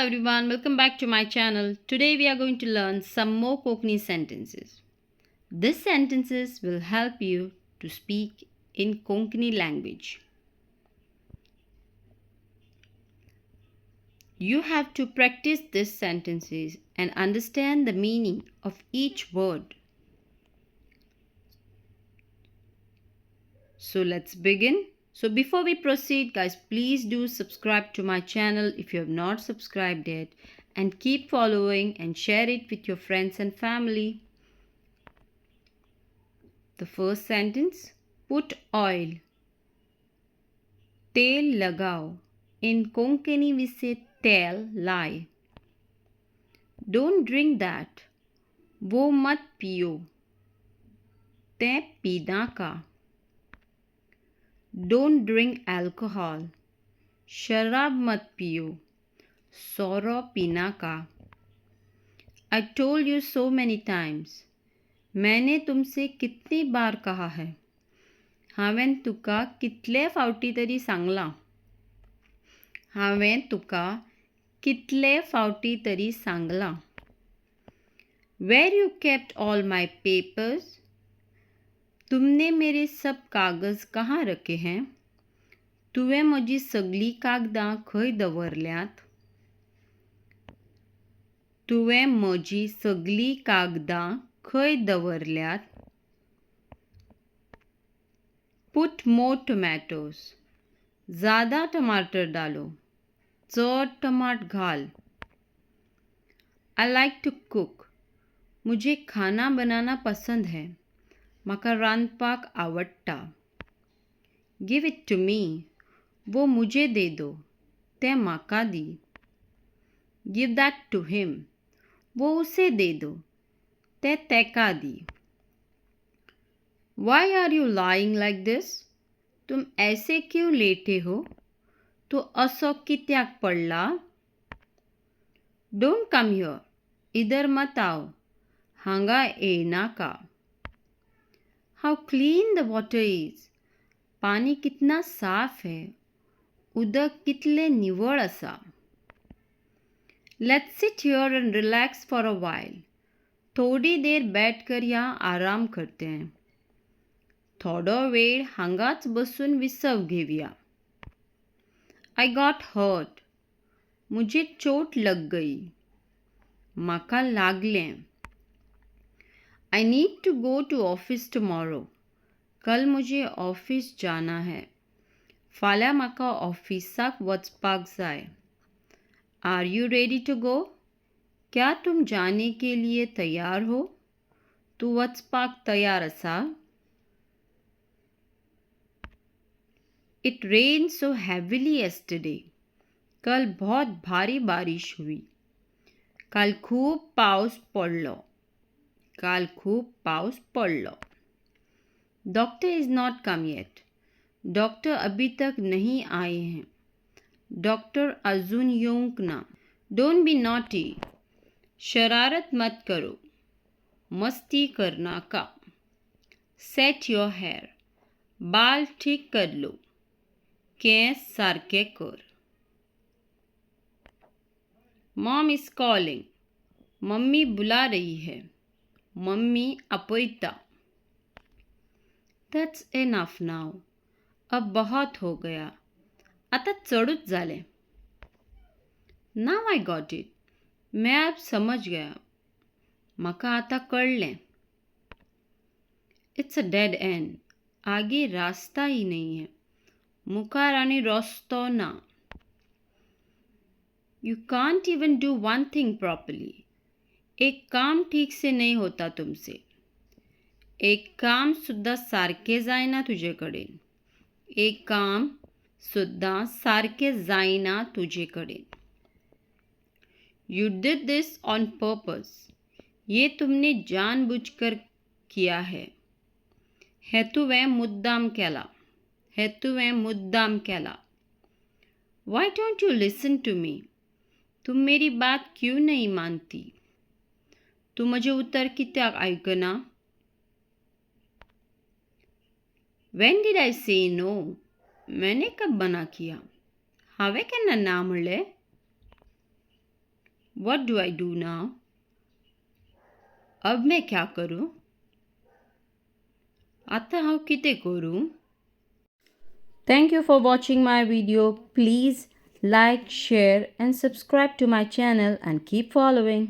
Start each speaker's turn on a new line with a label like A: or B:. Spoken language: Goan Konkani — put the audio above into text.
A: everyone, welcome back to my channel. Today we are going to learn some more Konkani sentences. These sentences will help you to speak in Konkani language. You have to practice these sentences and understand the meaning of each word. So let's begin. So before we proceed, guys, please do subscribe to my channel if you have not subscribed yet, and keep following and share it with your friends and family. The first sentence, put oil. Tel lagao. In Konkani we say tel lai. Don't drink that. वो मत पियो. ते पीना का. Don't drink alcohol. शराब मत पियो. सोरो पीना का. I told you so many times. मैंने तुमसे कितनी बार कहा है. हांवें तुका कितले फावटी तरी सांगलां. हांवें तुका कितले फावटी तरी सांगलां. Where you kept all my papers? तुमने मेरे सब कागज कहाँ रखे हैं? तुवें म्हजी सगळीं कागदां खंय दवरल्यांत? तुवें म्हजी सगळीं कागदां खंय दवरल्यांत? Put more tomatoes. ज़्यादा टमाटर डालो. चड टमाट घाल. I like to cook. मुझे खाना बनाना पसंद है. म्हाका रांदपाक आवडटा. Give it to me. वो मुझे दे दो. तें म्हाका दी. Give that to him. वो उसे दे दो. तें तेका दी. Why are you lying like this? तुम ऐसे क्यों लेटे हो? तूं असो कित्याक पडला? Don't come here. इधर मत आओ. हांगा येयनाका. How clean the water is. पानी कितना साफ है. उदक कितलें निवळ आसा. Let's sit here and relax for a while. थोड़ी देर बैठकर यहाँ आराम करते हैं. थोडो वेळ हांगाच बसून विसव घेवया. I got hurt. मुझे चोट लग गई. म्हाका लागलें. I need to go to office tomorrow. कल मुझे ऑफिस जाना है. फाल्यां म्हाका ऑफिसाक वचपाक जाय. Are you ready to go? क्या तुम जाने के लिए तैयार हो? तूं वचपाक तयार आसा? It rained so heavily yesterday. कल बहुत भारी बारिश हुई. काल खूब पावस पडलो. काल खूब पावस पडलो. Doctor is not come yet. Doctor अभी तक नहीं आए हैं. डॉक्टर अजून येवंक ना. Don't be naughty. शरारत मत करो. मस्ती करना का. Set your hair. बाल ठीक कर लो. केंस सारके कर. Mom is calling. Mummy बुला रही है. मम्मी आपयता. That's enough now. अब बहुत हो गया. आतां चडूच जालें. Now I got it. मैं अब समझ गया. म्हाका आतां कळ्ळें. It's a dead end. आगे रास्ता ही नहीं है. मुखार आनी रस्तो ना. You can't even do one thing properly. एक काम ठीक से नहीं होता तुमसे. एक काम सुद्दां सारकें जायना तुजे कडेन. एक काम सुद्दां सारकें जायना तुजे कडेन. You did this on purpose. ये तुमने जानबूझकर किया है. हें तुवें मुद्दाम केलां. हें तुवें मुद्दाम केलां. Why don't you listen to me? तुम मेरी बात क्यों नहीं मानती? तूं म्हजें उतर कित्याक आयकना? When did I say no? मैंने कब मना किया? हांवें केन्ना ना म्हणलें? What do I do now? अब मैं क्या करूं? आतां हांव कितें करूं? Thank you for watching my video. Please like, share and subscribe to my channel and keep following.